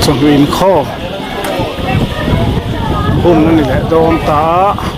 Chawhnu inkhawm hun a ni leh dawn ta a.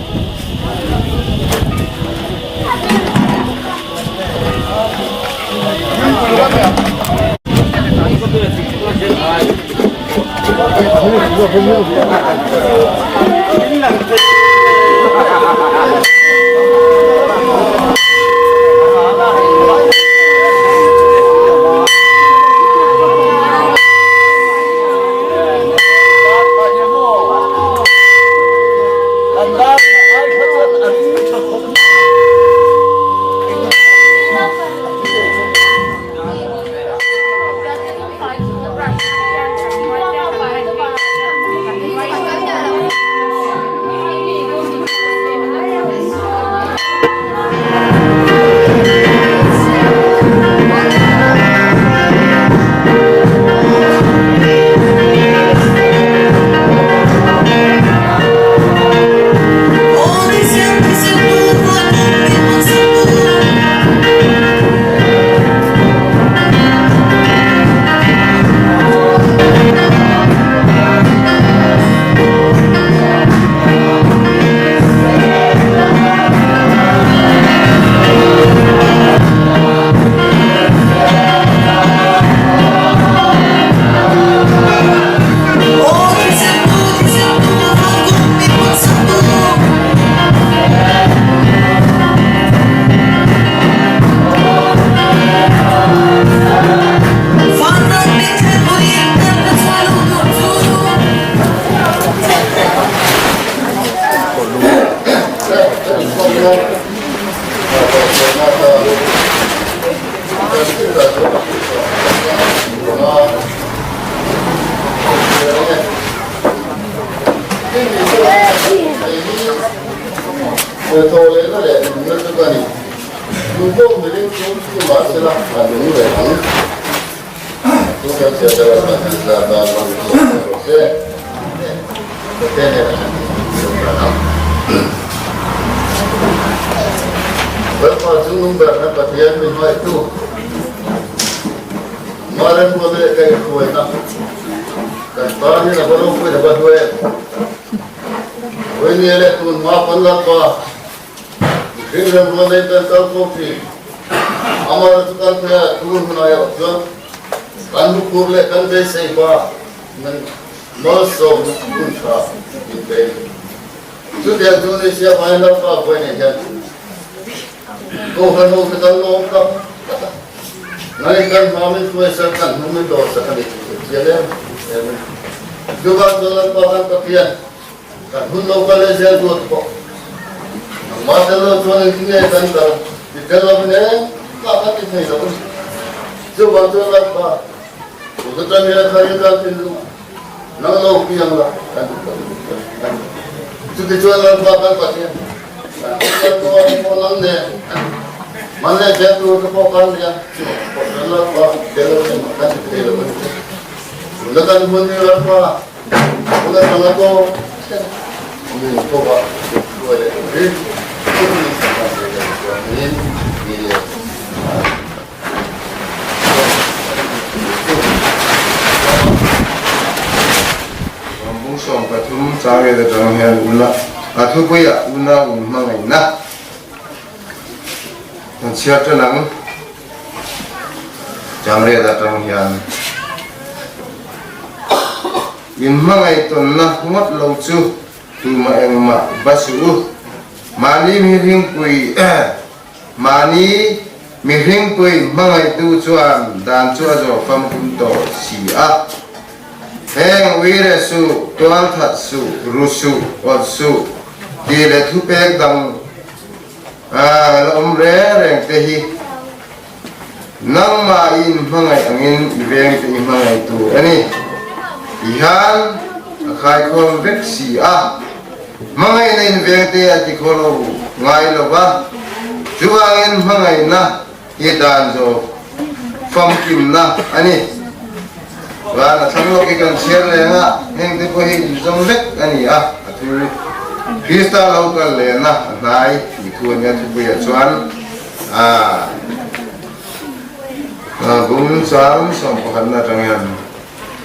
Kum chang sawmpakhatna atang hian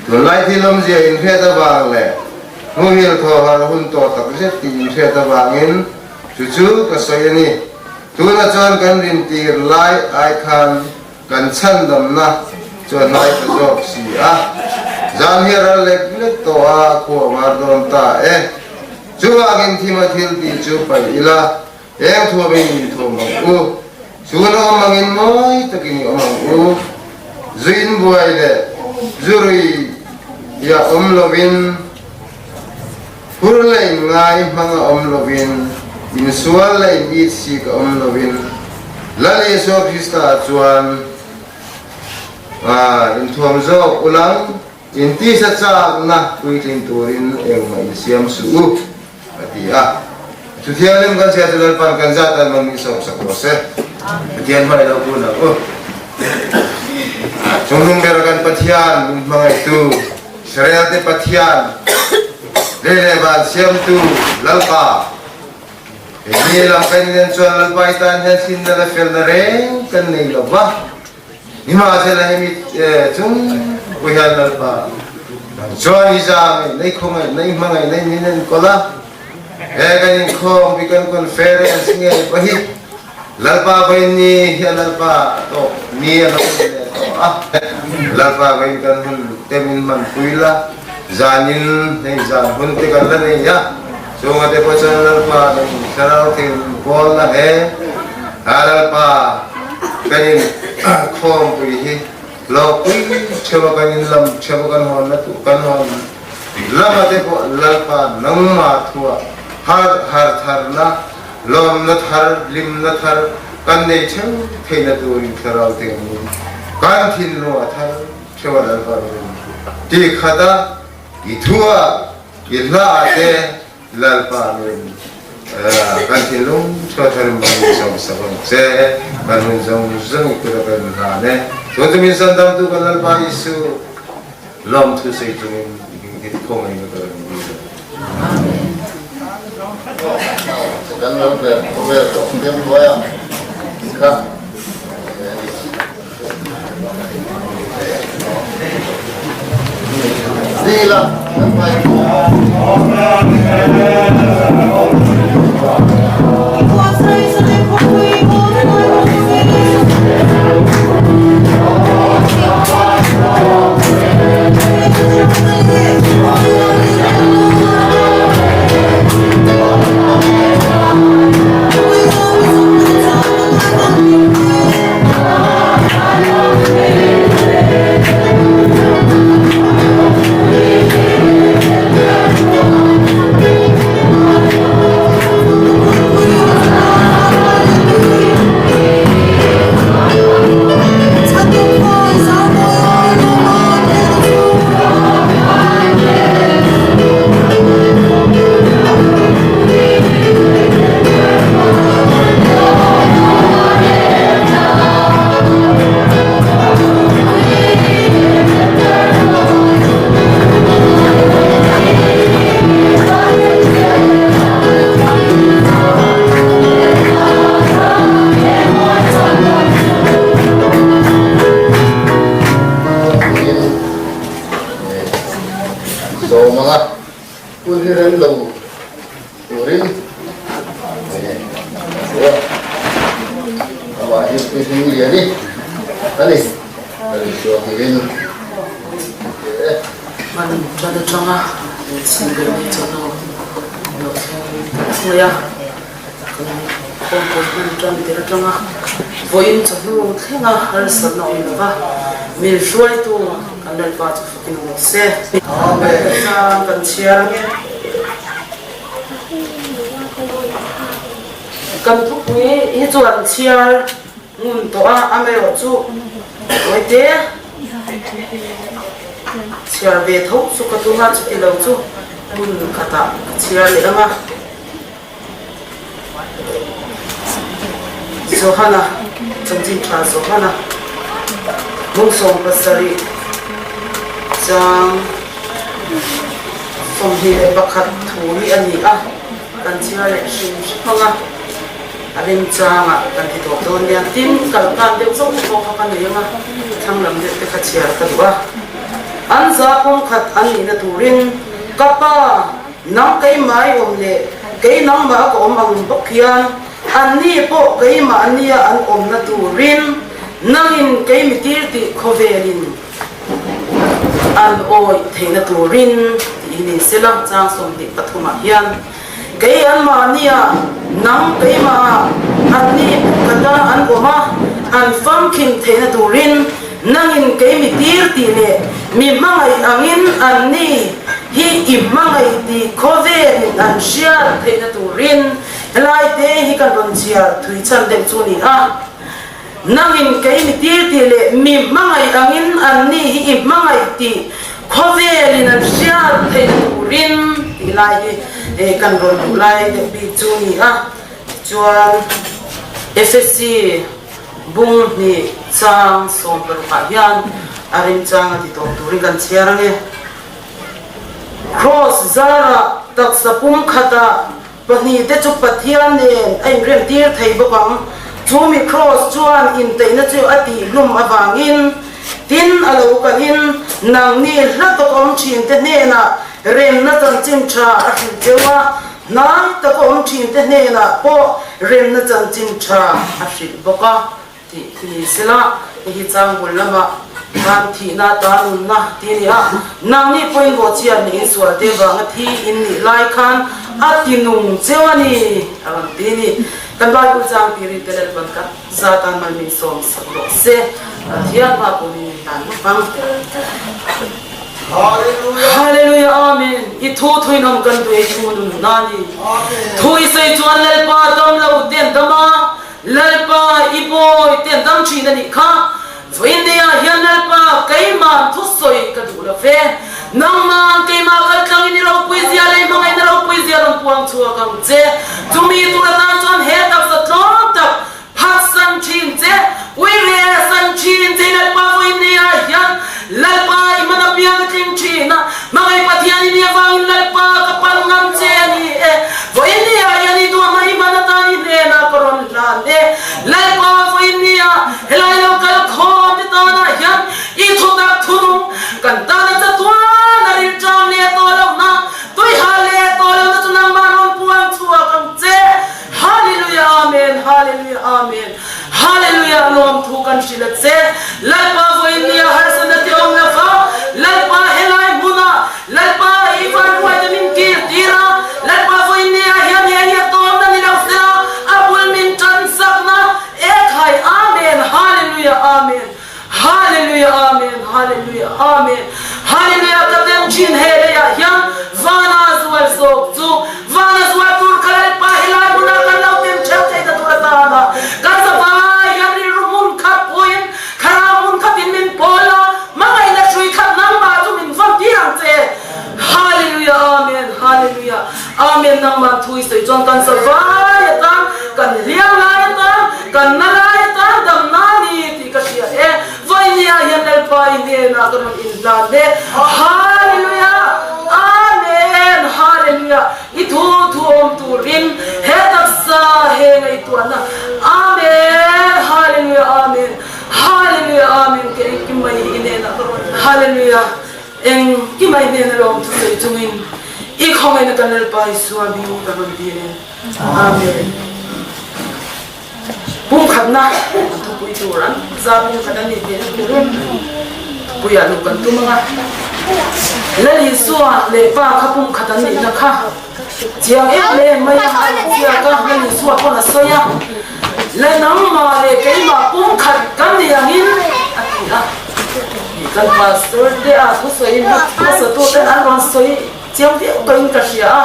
tunlai thil awmzia inhriat avang leh muhil thaw har hun tawh tak zet tih inhriat avangin chu chu ka sawi a ni. Tunah chuan kan rintir lai ai khan kan chhandamna chu a hnai ta zawk si a. Zan hi a ral lek lek tawh a, khua a var dawn ta e. Chuvangin thima thil tih chu paih ila. Eng thuamin min thuam ang u? Chhun a awm angin mawi takin i awm ang u. Zu inbuai leh zu rui ia awm lovin, hur leh inngai hmang a awm lovin, insual leh in itsik a awm lovin, Lal Isua Krista chuan inthuam zawk ulang Intisa chakna puitling turin engmah insiam suh u, a ti a. Chuthianghlim kan chhia chu Lalpan kan zat tan man min sawmsak rawh se. Pathian hmai lo kun ang u. Chungnung bera kan Pathian min hmangaihtu, Israelte Pathian, lei leh van siamtu Lalpa, hei ni lam kan inen chuan Lalpa i tan hian hlimna leh felna reng kan nei lo va. Nimahsela hemi chung pawh hian Lalpa nang chuan i zang i nei khawngaih nei hmangaih nei min enkawl a, he kan inkhawm hi kan conference nge pawh hi Lalpa vawiin ni hian Lalpa a tawp ni a lo ni leh tawh a, Lalpa vawiin kan hun te min hmanpui la, zanin hei zan hun te kan la nei a, chunga te pawh chuan Lalpa nang thlarau thei min kawl la he a Lalpa. Kan in khawmpui hi hlawkpui theuh a kan in lam theuh a kan hawn na tuh kan hawn lama te pawh Lalpa nangmah thuah har har tharna lawmna thar hlimna thar kan nei theuh theihna turin thlarau te angin kan thinlung a thar theuh a Lalpa min ti khat a i thuah i hla ah te Lalpa min kan thinlung chhuat harim bang min sawm sak ang che, kan hun zawng zawng i kut a kan hlan e. Tun chu min sandamtu kan Lalpa Isu lawmthu sawi chungin i hming khawngaih na ka rawn dil a. Amen. Kan lo ber khawvel tawh dem hnuai ah kha Turin amah hi pi hming lian i a ni ka rin chuang hirin Hman ban atanga chhim ber mai chuan a lo thleng thuai a, kan kawngkawi hman tan tir atanga vawiin chawhnu thlenga harsatna awm lova min hruaitu kan Lalpa chu fakin awm se. Amen. Kan chhiar ange. Kan thupui hi chuan chhiar ngun tawh a, amaherawh chu Tawite chhiar ve tho chu ka tum a, chuti lo chu hmun khatah ka chhiar leh ang a. Johana, chanchin tha Johana, Hmawngsawm pasarih chang 21 thu hi a ni a, kan chhiar leh hrim hrim ang a. A remchangah kan ti tawp dawn nia. Tin, kal tan deuh zawk pawh kha ka nei ang a, thlang lam deuh te kha chhiar ka duh a. An za kawngkhat an nihna turin ka pa, nang keimah i awm leh kei nangmah ka awm ang bawk hian anni pawh keimahnia an awmna turin nangin kei mi tir tih khawvelin an awih theihna turin tih ni sela chang 23 ah hian Kei anmahnia, nang keimahah anni kata an awm a, an famkhin theihna turin nangin kei mi tir tih leh mi hmangaih angin anni hi i hmangaih tih khawvelin an hriat theihna turin helai te hi kan rawn chhiar thui chhan deuh chu a ni a. Nangin kei mi tir tih leh mi hmangaih angin anni hi i hmangaih tih khawvelin an hriat theihna turin tih lai hi eh kan rawn duh lai deuh bik chu a ni a. Tichuan Efesi bung hnih chang 16 ah hian a remchang a ti tawp turin kan chhiar ang e. Kraws zarah taksa pum khatah Pahnih te chu Pathian nen a inremtir thei bawk ang. Chu mi Kraws chuan intaihna chu a tihhlum avangin, tin a lo kalin nangni hla tawk awm thin te hnenah remna chanchin tha a hrilh cheu a, hnai taka awm thin te hnenah pawh remna chanchin tha a hrilh bawk a. Tih khi ni sela, hei hi changbul lamah khan thihna ata nunna tih a ni a, nangni pawhin bawhchhiat nih insual te vanga thi in nih lai khan a ti nung cheu a ni a rawn ti a ni. Kan Bible chang tir hi Telel ban khat zatan mal min sawm sak rawh se, Pathian hma pawh min inhlan lawk ang. Hallelujah Amen I thu thuin awm kan duh ei thu nun a ni. Thu i sawi chuan Lalpa dam lo ten dam a, Lalpa, i bawi te an dam thin a nih kha. Vawiinneia hian Lalpa, keimah thusawi ka duh lo ve. Nangmah keimah kal tlangin i ropui zia leh i hmangaihna ropui zia rawn puang chhuak ang che. Chumi tur atan chuan he taksa tlawm tak phatsan thin che, uire san thin che Lalpa vawiinneia hian Lalpa i hman apiang ka tling thin a, hmangaih Pathian i nih avangin Lalpa ka pan ngam che a ni e. Vawiinneia hian i duah hmai hman atan i hnenah ka rawn hlan e. Lalpa vawiinneia helai lo kal khawm te tanah hian i thutak thunung kan tana chatuan a rilṭam leh tawh lohna, tuihal leh tawh lohna chu nangmah rawn puang chhuak ang che. Hallelujah Amen Hallelujah Amen Hallelujah Lawmthu kan hrilh a che Lalpa vawiinnia harsatna te awm lova Lalpa helai hmuna Lalpa i vanruai te min kir tir a Lalpa vawiinnia hian he hi a tawmna ni lo sela a bul min tan sakna ekhai Amen Hallelujah Amen Hallelujah Amen Hallelujah Amen Hallelujah ka tem thin he leiah hian vana zual zawk chu vana zual tur kha Lalpa helai hmunah kan lo tem theuh theih na tur atana kan zavai hian rilru hmun khat pawhin thlarau hmun khatin min pawl a hmangaihna hrui khat nangmah chu min vawn tir ang che Hallelujah Amen Hallelujah Amen nangmah thu i sawi chuan kan zavai atan kan hliam lai atan kan na lai atan damna a ni tih ka hria e vawinia hian Lalpa i hnenah ka rawn inhlan e Hallelujah Amen Hallelujah i thu thu awm turin he taksa he ngaihtuahna Amen Hallelujah Amen Hallelujah Amen ka engkim mai i hnenah ka rawn Hallelujah Engkim a i hnena lawm thusawi chungin i khawngaihna kan Lalpa Isua hming ka rawn dil e. Amen. Pumkhatna an thupui tur an za pumkhat an nih theihna turin thupuiah luh kan tum ang a. Lal Isua leh Pa kha pumkhat an nihna kha chiang em em mai a, ziak a, Lal Isua pawn a sawi a, Lal nangmah leh keimah pumkhat kan ni angin a ti a. Kan pastor te a thusawi hmasa tu ten an rawn sawi chiang viau tawhin ka hria a,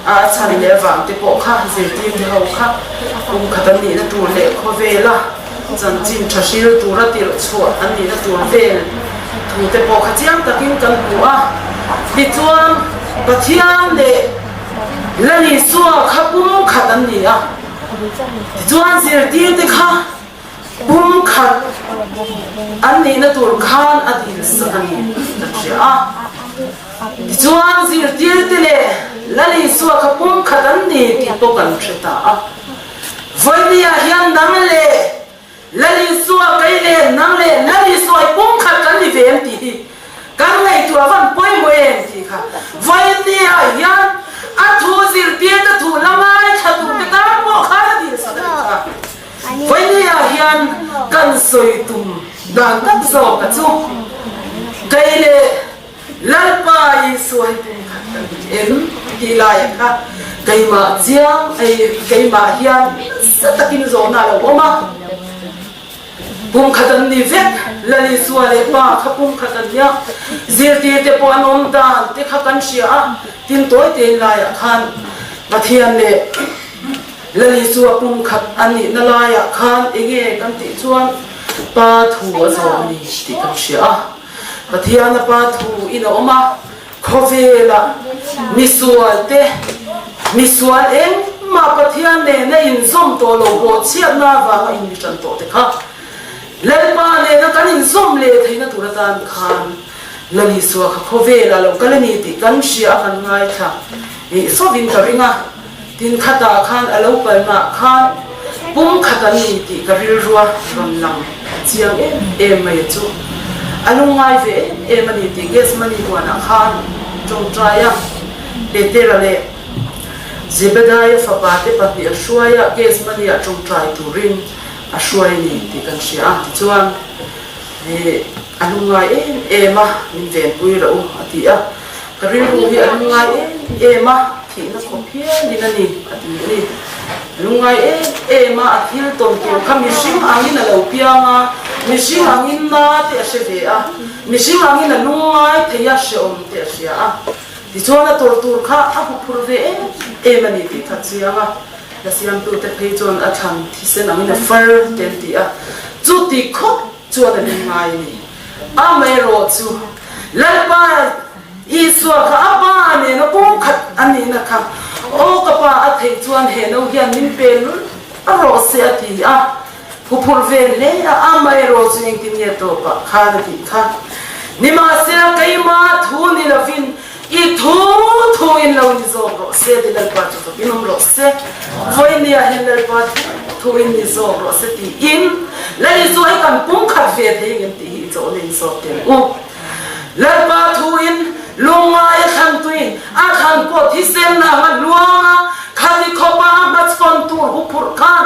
a chhan leh vang te pawh kha zirtir te ho kha kum khat an nihna tur leh khawvela chanchin tha hril tura tirh chhuah an nihna tur vel thu te pawh kha chiang takin kan hmu a. Tichuan Pathian leh Lal Isua kha pum khat an ni a, tichuan zirtir te kha Pum khat an nihna tur khan a dil sak a ni kan hria a. Tichuan zirtirte leh Lal Isua kha pum khat an ni tih pawh kan hre ta a. Vawinia hian nang leh Lal Isua kei leh nang leh Lal Isua hi pumkhat kan ni ve em tih hi kan ngaihtuah van pawimawh em tih kha Vawinia hian a thu zirtirte thu la ngaithla turte tan pawh khan a dilsak a nih kha. Vawinia hian kan sawi tum dan tak zawk a chu kei leh Lalpa Isua hi pumkhat kan ni em tih laiah kha keimah chiang ei keimah hian nasa takin zawhna a lo awm a. Pumkhat an ni vek, Lal Isua leh Pa kha pumkhat an nia, zirtirte pawh an awm dan te kha kan hria a, tin tawi tein laiah khan Pathian leh Lal Isua pumkhat an nihna laiah khan enge kan tih chuan Pa thu a zawm a ni tih kan hria a. Pathian a Pa thu in a awm a, khawvela misual te, misual engmah Pathian nena inzawm tawh lo bawhchhiatna avanga inmihran tawh te kha Lalpa nena kan inzawm leh theihna tur atan khan Lal Isua kha khawvela lo kal a ni tih kan hria a kan ngaithla ih fovin ka ring a, tin khatah khan a lo kalnaah khan pum khat an ni tih ka rilrua rawn lang chiang em em mai chu a lungngai ve em em a ni tih Gethsemane huanah khan tawngtai a, Petera leh Zebedaia fapa te pahnih a hruai a, Gethsemane-ah tawngtai turin a hruai a ni tih kan hria a, tichuan ih a lungngai em em a, min venpui rauh a ti a, ka rilru hi a lungngai em em a. Thihna khawp hialin a ni, a ti a ni. Lungngai em em a, a thil tawn tur kha mihring angin a lo piang a, mihring angin na te a hre ve a, mihring angin a lungngai thei a, hrehawm te a hria a. Tichuan a tawrh tur kha a hmu phur ve em em a ni tih kha chiang a, la siamtute phei chuan a thlan thisen angin a far te an ti a, chuti khawp chuan a lungngai a ni. Amaherawhchu, Lalpa Isua kha a pa nena pum khat a nihna kha, Aw ka pa, a theih chuan he no hian min pe lul a rawh se a ti a, huphurh ve hle a, amaherawhchu engtin nge tawpah khan a tih kha. Nimahsela keimah thu ni lovin i thu thu in lo ni zawk rawh se ti Lalpa chu fak in awm rawh se. Vawinia hian Lalpa thu thu in ni zawk rawh se tiin Lal Isua hi kan pum khat ve thei ang em tih hi i chawhna in zawk teh ang u. Lalpa thuin lungngai a thlan tuin a thlan pawh thisen ang a hluang a, khati khawpa a hmachhawn tur huphurh khan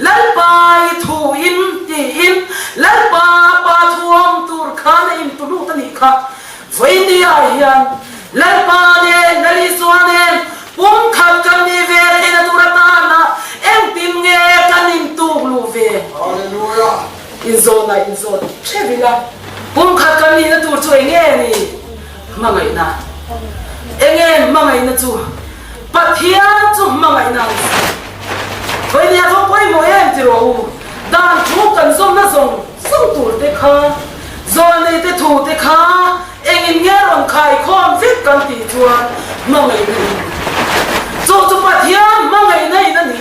Lalpa i thuin tiin Lalpa pa thuawm tur khan a intulut a nih kha. Vawinia hian Lalpa nen Lal Isua nen pumkhat kan nih ve theihna tur atana engtin nge kan intuk luh ve? Inzawnah inzawn hrep ila, pumkhat kan nihna tur chu enge ni? Hmangaihna. Enge hmangaihna chu? Pathian chu hmangaihna a ni si. Vawinia va pawimawh em ti rawh u, dan thu kan zawmna zawng zawng tur te kha, zawlnei te thu te kha engin nge rawn khaikhawm vek kan tih chuan hmangaihna in. Chu chu Pathian hmangaihna in a ni.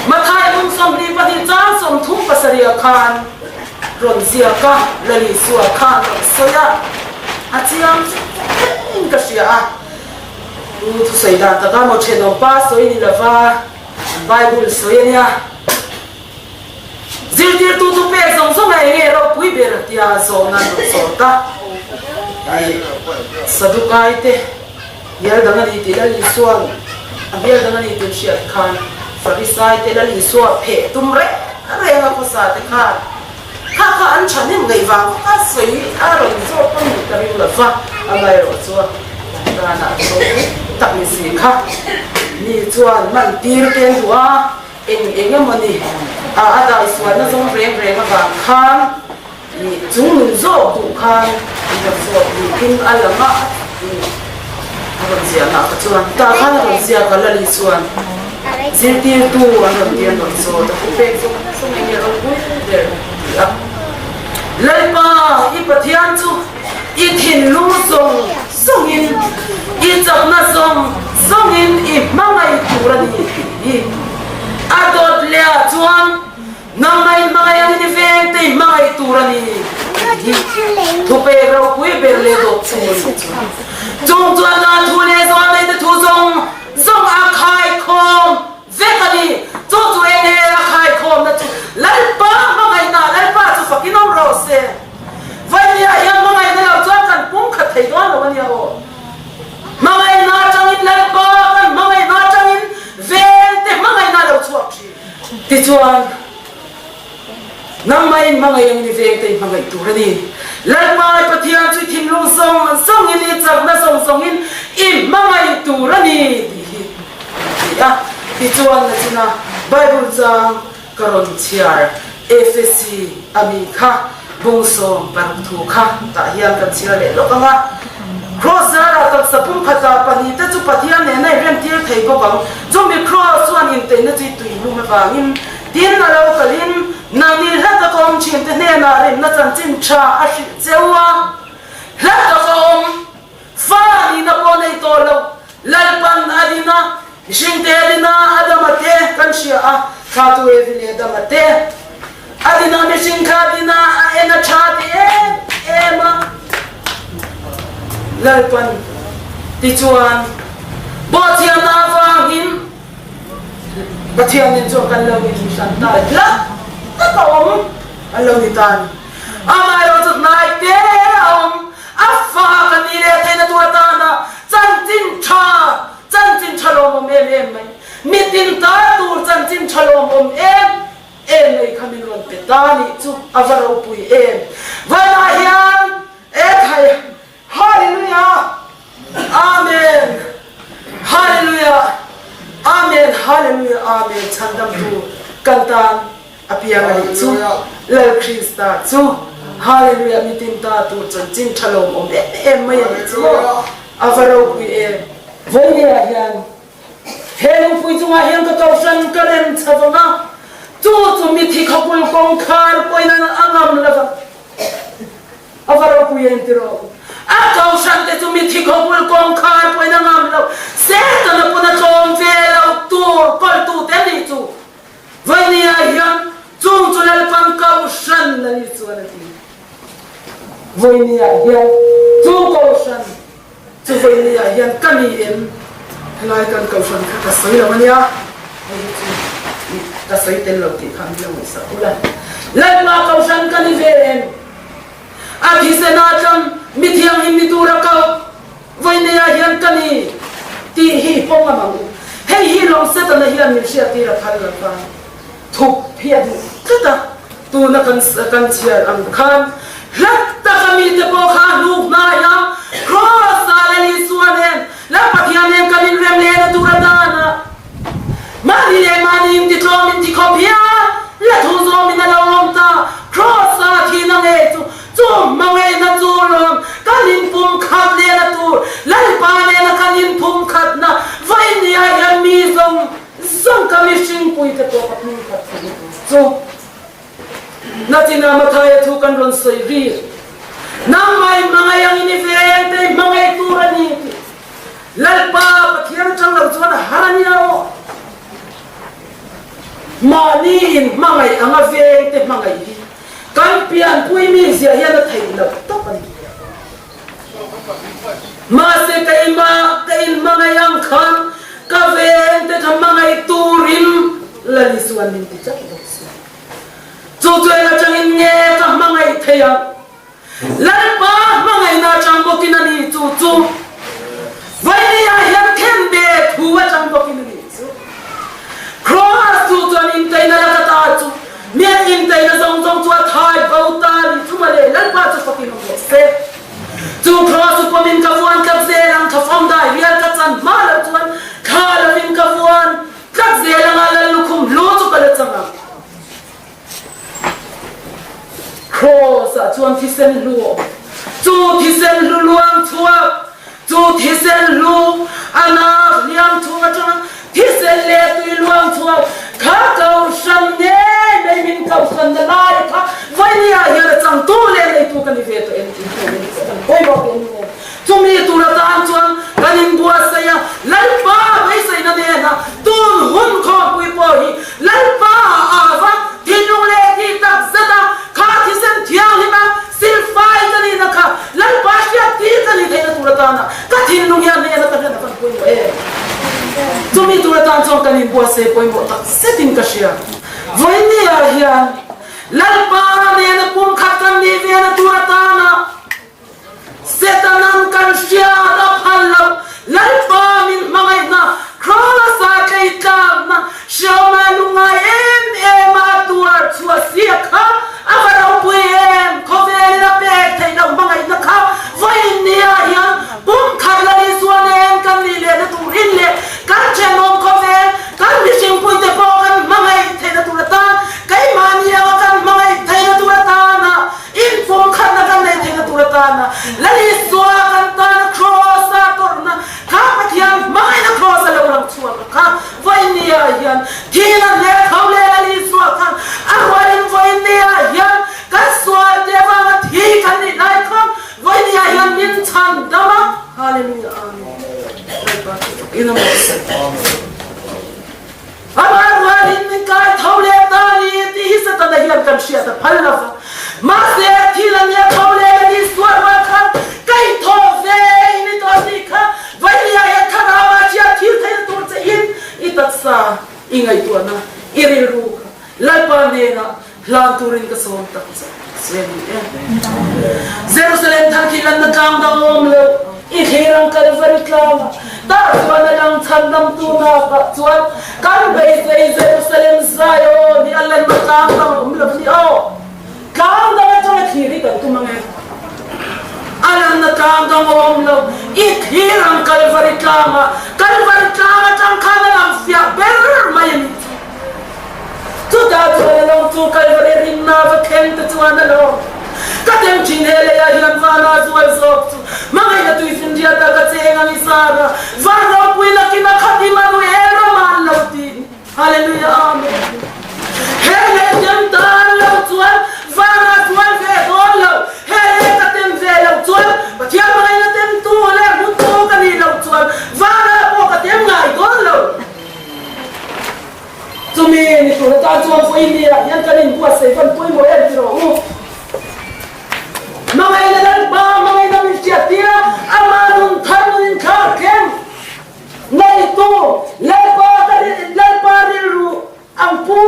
Mathai lung 22 chang 37 khan rawn ziak a, Lal Isua khan rawn sawi a, a chiang vek in ka hria a. U thusawi dan taka maw thenawm pa sawi ni lova Bible sawi a nia. Zirtirtu chu pek zawng zawng a enge ropui ber tia zawhna an rawn zawt a. Sadukai te bial dang a ni tih Lal Isua'n a bial dang a ni tih an hriat khan Farisai te Lal Isua pheh tum reng reng a khawsa te khan kha kha an thahnem ngaih vang vaka sawi a rawn zawt pawn nih ka ring lova, amaherawh chuan kan tanah a ropui tak ni si kha ni chuan man tir te an duh a. Eng eng emaw ni a a daisualna zawng reng reng avang khan ih chung nun zawk duh khan i rawn zawk niin a lang a, ih a rawn ziahna kha chuan tah khan a rawn ziak a Lali chuan zirtirtu an rawn ti an rawn zawt a thupek zawng zawng eng nge ropui ber a ti a. Lalpa i Pathian chu i thinlung zawng zawngin i chakna zawng zawngin i hmangaih tur a ni tih hi a dawt leh ah chuan nangmah i hmangaih angin i veng te i hmangaih tur a ni tih hi thupek ropui ber leh dawt chu a ni chuan chung chuan a thu leh zawh nei te thu zawng zawng a khaikhawm vek a ni. Chu chu eng. Tichuan, nangmah in hmangaih ang ni veng te i hmangaih tur a ni. Lalpa i Pathian chu i thinlung zawng zawngin i chakna zawng zawngin i hmangaih tur a ni tih hi a ti a. Tichuan, nachina Bible chang ka rawn chhiar Efesi a mi kha bawngsawm paruk thu kha tah hian kan chhiar leh lawk ang a. Kraws zarah taksa pumkhatah pahnihte chu Pathian nena inremtir thei bawk ang. Chumi kraws chuan inteihna chu i tuihlum avangin tin a lo kalin nangni hla taka awm thinte hnenah rinna chanchin tha a hrilh cheu a. Hla taka awm fa nihna pawh nei tawh lo Lalpan a din a, mihringte a din a, Adama te kan hria a, thla tu Evi leh Adama te a din a, mihring kha a din a, a en a tha ti em em a. Lalpan tichuan bawhchhiahna avangin Pathianin chuan kan lo inhran ta hla tak a awm a lo ni ta a ni. Amaherawhchu hnai te a awm. A fa ka ni leh theihna tur atana chanchin tha, chanchin tha lawmawm em em mai, mitin ta tur chanchin tha lawmawm em em mai kha min rawn pe ta nih chu a va ropui em. Vawiinah hian e thai Hallelujah Amen Hallelujah Amen Hallelujah Amen chhandamtu kan tan A piang a nih chu Lal Krista chu Hallelujah mitin ta tur chanchin tha lawm awm em em mai a nih chu maw a va ropui em. Vawinia hian he lungpui chungah hian ka kohhran ka rem chho vang a, chu chu mithi khawpul kawngkhar pawhin a ngam lo va. A va ropui em tiraw? A kohhran te chu mithi khawpul kawngkhar pawhin a ngam lo, Setana pawn a tlawm ve lo tur kawltu te nih chu. Vainia hian chung chu Lalpan kohhran a ni chuan a ti. Vainia hian chu kohhran chu Vainia hian ka ni em? Helai kan kohhran kha ka sawi lo a nia, hei hi chu ka sawi tel lo tih kha min lo ngaihsak ula. Lalpa kohhran ka ni ve em? A thisen ah tlang mi thianghlim ni tura koh Vaineia hian ka ni tih hi i pawng ang ang u. Hei hi lawng Setana hian min hriattir a phal lo va, thup hi a duh tlat a, tuna kan kan chhiar ang khan hlat taka mite pawh kha a hnuk hnai a, Kraws-ah Lal Isua nen, Lal Pathian nen kan inrem lehna tur atan a Mahni leh mahni intitlawm intikhawp hian la thu zawmin a lo awm ta, Kraws-ah thihna ngei chu Chu hmangaihna chu lawm kan inpum khat lehna tur, Lalpa nena kan inphum khatna vawinia hian mi zawng zawng ka mihringpui te pawh ka phum khat thei tur chu. Nachina Mathaia thu kan rawn sawi ri, Nangmah i hmangaih angin i veng te i hmangaih tur a ni tih Lalpa Pathian atang lo chuan a har a nia aw. Mahni inhmangaih anga veng te hmangaih hi Kan pianpui mi ziah hian a theih loh tawp a ni. Mahse keimah ka inhmangaih ang khan ka vengte kha hmangaih turin Lal Isuan min ti tlat bawk si. Chu chu eng atangin nge ka hmangaih thei ang? Lalpa hmangaihna atang bawkin a ni chu chu. Vawinia hian khenbe thu atang bawkin a ni chu. Kross chu chuan inteina laka ta chu Mian inteina zawng zawng chu a thai bo ta ni chu mawle Lalpa chu fakin awm rawh se. Chu Kross chu pawmin ka vuan tlat zel ang ka fam dai rial ka chan hma loh chuan thla lovin ka vuan tlat zel anga Lal lukhum hlu chu ka la chang ang. Kross ah chuan thisen hlu a awm. Chu thisen hlu luang chhuak Chu thisen hlu a nak hliam chung atanga thisen leh tui luang chhuak kha kohhran ngei mai min kohhran na lai kha Vainia hian a changtu leh neitu ka ni ve tawh em tih hmuh in kan pawimawh teh ni nen. Chumi tur atan chuan kan inbuatsaih a, Lalpa beiseina nena tun hun khawmpui pawh hi Lalpa a va thinlung leh tih tak zet a, kha thisen thianghlim a Silfai ka nihna kha Lalpa hriat tir ka nih theihna tur atana ka thinlung hian hnehna ka hriat a van pawimawh em? Chumi tur atan chuan kan inbuatsaih pawimawh tak zetin ka hria. Vawinia hian Lalpa nena pum khat kan nih vena tur atana Setanan kan hriat a phal lo. Lalpa min hmangaihna, Kraws-a tleitlakna, hriawnga lungngai em em. Amah rualin min kai tho leh ta a ni tih hi Setana hian kan hriat a phal lo va. Mahse, thil a nia tho leh a ni sual rual khan kai tho ve in i tawn nih kha Vailia hian thlarau ah hriat thil theihna tur che in i taksa i ngaihtuahna i rilru kha Lalpa hnenah hlan turin ka sawm tak che che a ni e. Jerusalem thar khi lanna tlang dang a awm lo, i thlir ang Kalvari tlangah tah chuan a lang chhandamtu nakah chuan kan beisei Jerusalem Zion hi a lanna tlang dang a awm lo ni aw. Tlang dang atanga thlir hi kan tum ang e. A lanna tlang dang a awm lo, i thlir ang Kalvari tlangah Kalvari tlang atang khan a lang fiah ber mai a ni chu. Chutah chuan a lawng chu Kalvari rinna va thleng te chuan a lawm. Ka tem thin he leiah hian vana zual zawk chu hmangaihna tuifinriat ah ka cheng ang i zara van ropui lakin a khat Immanuel ram ah an lo ti. Hallelujah Amen. He lei tem tan lo chuan vana zual ve dawn lo. He lei ka tem ve lo chuan Pathian hmangaihna temtu leh hmutu ka nih loh chuan vana pawh ka tem ngai dawn lo. Chumi ni tur atan chuan vawiin ah hian kan inbuatsaih van pawimawh em ti rawh u. Hmangaihna Lalpa hmangaihna min hriattir a, ama nun thar nun inthlak thleng neitu Lalpa ka Lalpa rilru ang pu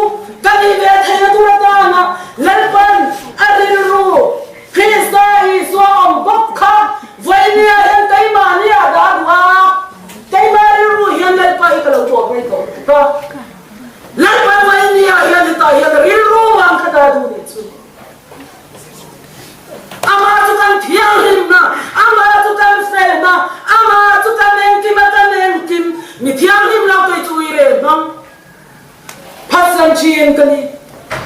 ka nih ve theihna tur atana Lalpan a rilru Krista Isua awm bawk kha vawiin ah hian keimahni ah dah duh a. Keimah rilru hian Lalpa hi ka lo tuah mai tawh tuk a, Lalpa Vaini-ah hian hetah hian rilru ang ka dah duh nih chu. Amah chu kan thianghlimna, amah chu kan felna, amah chu kan engkim a kan engkim, mi thianghlim lo kei chu ui reng hmang. Phatsan thin ka ni.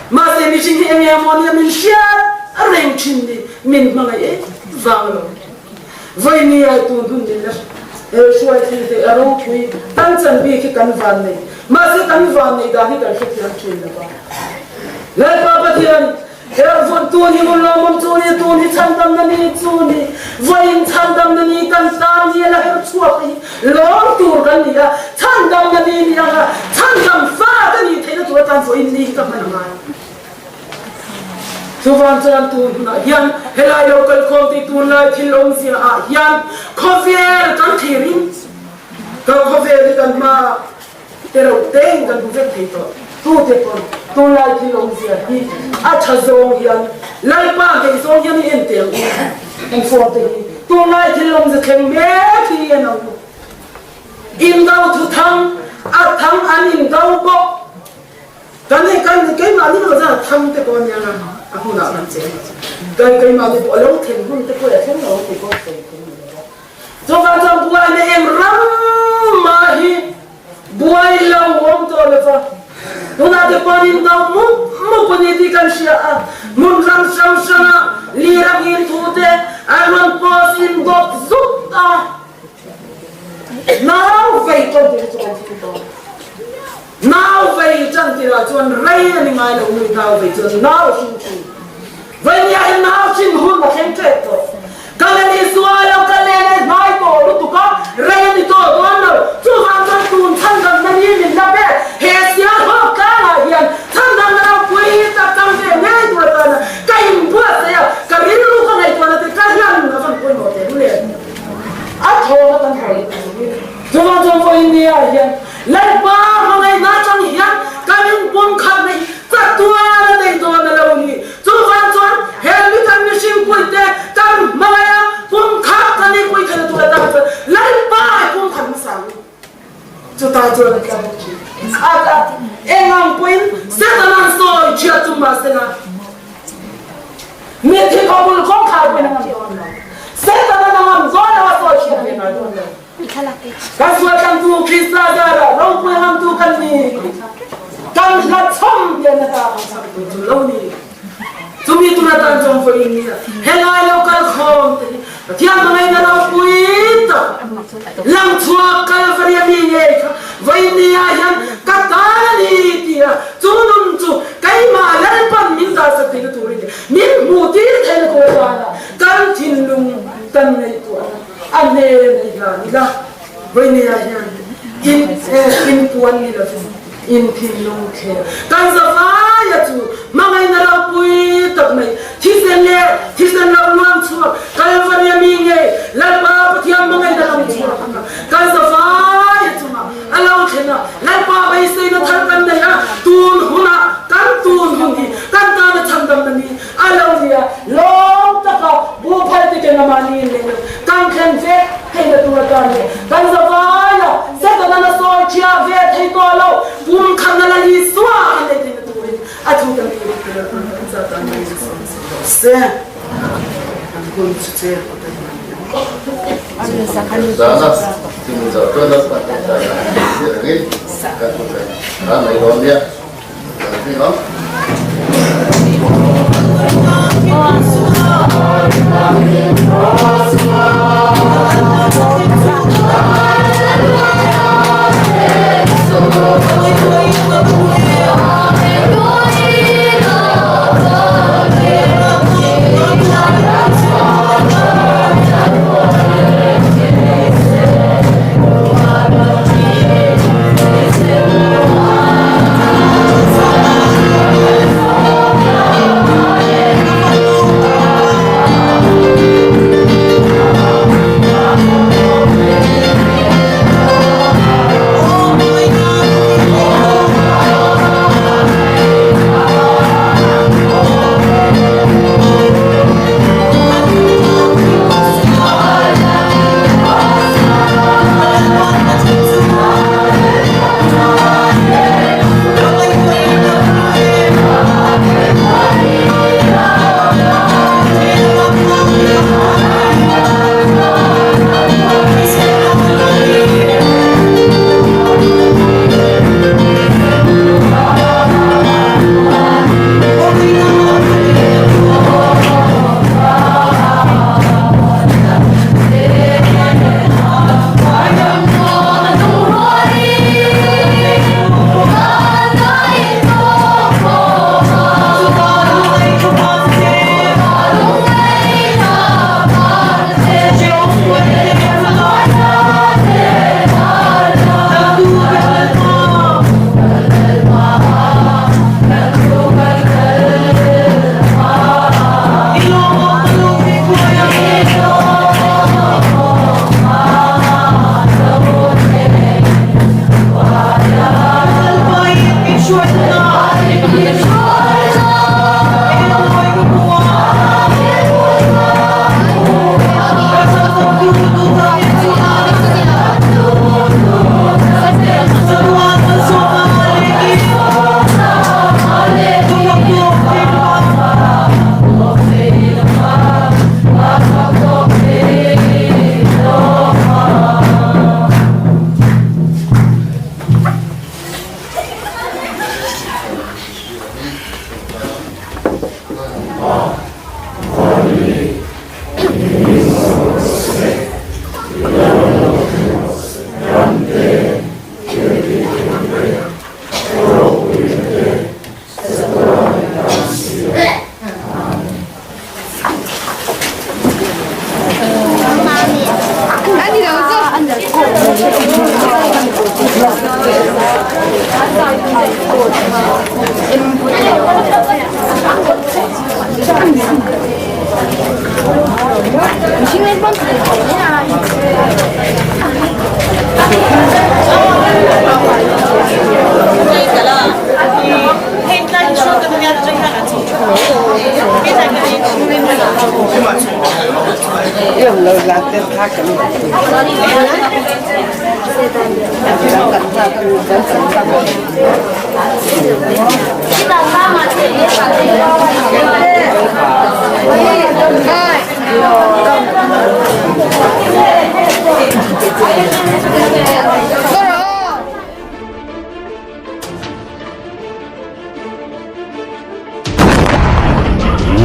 Mahse mihring hi enge maw nia min hriat a reng thin ni, min hmangaih em vang lo. Vawinia i tun hun min la hruai thil te a ropui kan chan bik hi kan van nei. Mahse kan van nei dan hi kan hrethiam thin lo va. Lalpa Pathian, Ervawt tun hi Mulawmawm chu ni, tun hi chhandamna ni chu ni, vawiin chhandamna ni kan tan ni a la her chhuak hi lawm tur kan ni a, chhandamna ni ni anga chhandam fa ka nih theihna tur atan vawiin ni hi ka hman a ngai. Chuvang chuan tun hunah hian helai lo kalkhawm tih tunlai thil awmzia ah hian khawvel kan thlir in ka khawvel hi kan hma Te reuh teng kan hmu vek thei tawh. Tute pawn tunlai thil awmzia hi a tha zawng hian Lalpa ngei zawng hian i en teh ang u. Kan phone te hi tunlai thil awmzia thleng mek hi i en ang u. Indo thu thang a thang an indo bawk. Kan hei kan keimah ni lo zan a thang te pawh ania nga a hmunah kan cheng. Kan keimah ni pawh a lo thleng hun te pawh a thleng lo tih pawh sawi thei ni lo va. Chuvang chuan buaina eng ram mah hi Buai lo awm tawh lo va, tunah te pawh in do mup mup a ni tih kan hria a, hmun hrang hrang hranga lir a ngin thu te an rawn post in dawt zut a, nau vei tawn tih chu kan thil dawn. Nau vei tan tirah chuan rei a ni ngai lo nui nau vei chuan nau a hring thin. Vainia hi nau hrim hun a thleng tep tawh. Ka len Isua lo ka len e hnai tawh lutuk a, rei a ni tawh dawn lo. Chuvang chuan tun chhandamna ni min la pek he sialhawk tlangah hian chhandamna ropui tak chang ve ngei tur atana ka inbuatsaih a, ka rilru ka ngaihtuahna te ka hlan a van pawimawh teh lul em. A thawm a kan haw leh tur. Chuvang chuan vawiin nia hian Lalpa hmangaihna atang hian kan inpumkhatna hi chatuan a nei dawn a lo ni. Chuvang chuan he mi kan mihring puite kan hmangaih a, pumkhat kan inpui theihna tur atan chuan Lalpa i pumkhat hmasa ang u. Chutah chuan a tla bawk thin. A tla eng ang pawhin Satan-a'n sawi chhiat chu mahsela mitthi khawbul kawngkhar pawhin a ngam dawn lo. Satan-a'n a ngam dawn lo a sawi chhiat ve ngai dawn lo. Kan sualtlantu Krista zarah ropui ngamtu kan ni. Kan hlachham te na ta kan changtu chu lo ni. Chumi tur atan chuan vawiin ni a helai lo kal khawm te hi Pathian hmangaihna ropui tak lang chhuak Kalvari a mi ngei kha vawiin ni ah hian ka tan a ni ti a chu nun chu keimah Lalpan min darsak theihna turin leh min hmuh tir theihna tur atana kan thinlung kan ngaihtuahna A hnen a i hlan ila, Vawinia hian in e. In puan ni lovin in thinlung thler. Kan zavaia chu hmangaihna ropui tak mai, thisen leh thisen lo luang chhuak Kalvaria mi ngei Lalpa Pathian hmangaihna lo chhuak ang a, kan zavaia chungah a lo thlen a, Lalpa beiseina thar kan nei a, tun hunah kan tun hun hi kan tana chhandamna ni a lo ni a, lawm taka buhphal te ken amah niin leh lo kan thlen ve theihna tur atan leh kan zavaia Setanan a sawi thiah ve thei tawh lo, kum khatna la Isua kan neih theihna turin a thu kan tih rik tur atan kan za tan mai in sawm si rawh se. Kan hun chu che kawt a ni ang. Zana chumi zawh chuan Lalpa tawngtai a hriat angin kan hmu thei a mai dawn nia.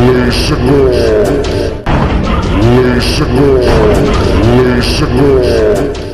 Leisigol. Leisigol. Leisigol.